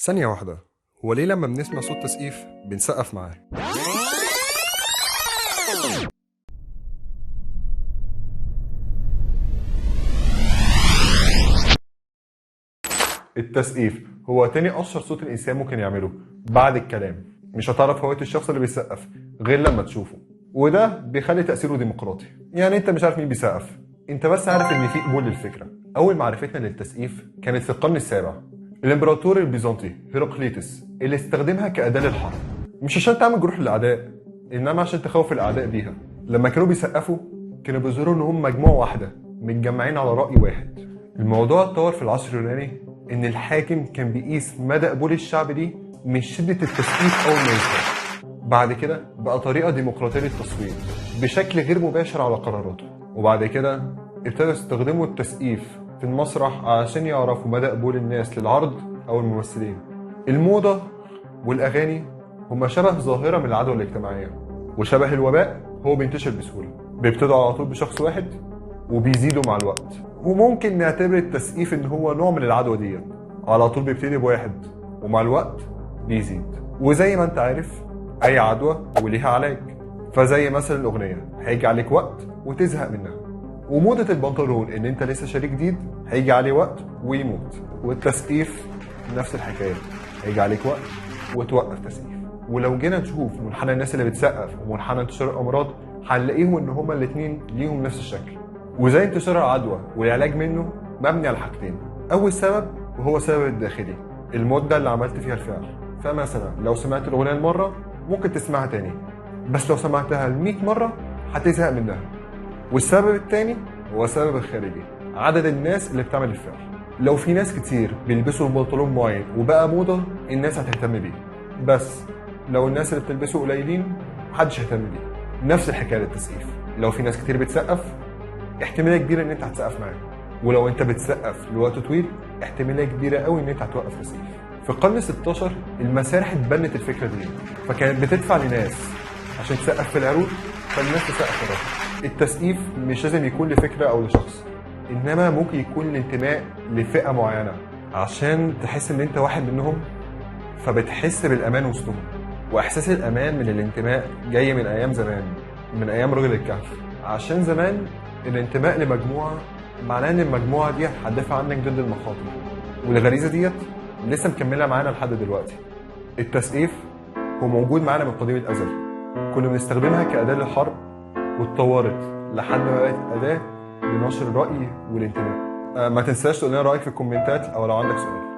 ثانية واحدة، هو ليه لما بنسمع صوت تسقيف بنسقف معاه؟ التسقيف هو تاني أشهر صوت الإنسان ممكن يعمله بعد الكلام. مش هتعرف هوية الشخص اللي بيسقف غير لما تشوفه، وده بيخلي تأثيره ديمقراطي. يعني انت مش عارف مين بيسقف، انت بس عارف ان في قبول للفكرة. أول معرفتنا للتسقيف كانت في القرن السابع، الامبراطور البيزنطي هيراقليطس اللي استخدمها كأداة للحرب، مش عشان تعمل جروح للأعداء، إنما عشان تخوف الأعداء بيها. لما كانوا بيسقفوا كانوا بيظهروا إن هم مجموعة واحدة متجمعين على رأي واحد. الموضوع اتطور في العصر اليوناني إن الحاكم كان بيقيس مدى قبول الشعب دي من شدة التسقيف أول ما يظهر. بعد كده بقى طريقة ديمقراطية للتصويت بشكل غير مباشر على قراراته. وبعد كده ابتدوا يستخدموا التسقيف في المسرح عشان يعرفوا مدى قبول الناس للعرض أو الممثلين. الموضة والأغاني هما شبه ظاهرة من العدوى الاجتماعية، وشبه الوباء هو بينتشر بسهولة، بيبتدوا على طول بشخص واحد وبيزيدوا مع الوقت. وممكن نعتبر التسقيف إن هو نوع من العدوى ديت، على طول بيبتدي بواحد ومع الوقت بيزيد. وزي ما انت عارف أي عدوى وليها علاج، فزي مثلا الأغنية هيجي عليك وقت وتزهق منها، وموضة البنطلون إن أنت لسه شاري جديد هيجي عليه وقت ويموت، والتسقيف نفس الحكاية، هيجي عليك وقت وتوقف تسقيف. ولو جينا نشوف منحنى الناس اللي بتسقف ومنحنى انتشار الأمراض هنلاقيهم إن هما الاتنين ليهم نفس الشكل. وزي انتشار العدوى والعلاج منه مبني على حاجتين، أول سبب وهو السبب الداخلي، المدة اللي عملت فيها الفعل. فمثلا لو سمعت الأغنية المرة ممكن تسمعها تاني، بس لو سمعتها 100 مرة هتزهق منها. والسبب التاني هو السبب الخارجي، عدد الناس اللي بتعمل الفعل. لو في ناس كتير بيلبسوا بنطلون معين وبقى موضة الناس هتهتم بيه، بس لو الناس اللي بتلبسه قليلين محدش هيهتم بيه. نفس الحكاية للتسقيف، لو في ناس كتير بتسقف احتمالية كبيرة ان انت هتسقف معاهم، ولو انت بتسقف لوقت طويل احتمالية كبيرة قوي ان انت هتوقف تسقيف. في القرن 16 المسارح اتبنت الفكرة دي، فكانت بتدفع لناس عشان تسقف في العروض، فالناس تسقف وراها. التسقيف مش لازم يكون لفكرة أو لشخص، إنما ممكن يكون الانتماء لفئة معينة عشان تحس إن أنت واحد منهم، فبتحس بالأمان وسطهم. وإحساس الأمان من الانتماء جاي من أيام زمان، من أيام رجل الكهف، عشان زمان الانتماء لمجموعة معناه إن المجموعة دي هتدافع عنك ضد المخاطر، والغريزة ديت لسه مكملة معانا لحد دلوقتي. التسقيف هو موجود معانا من قديم الأزل، كنا بنستخدمها كأداة للحرب واتطورت لحد ما بقت أداة لنشر الرأي والانتماء. ما تنساش تقول لنا رأيك في الكومنتات أو لو عندك سؤال.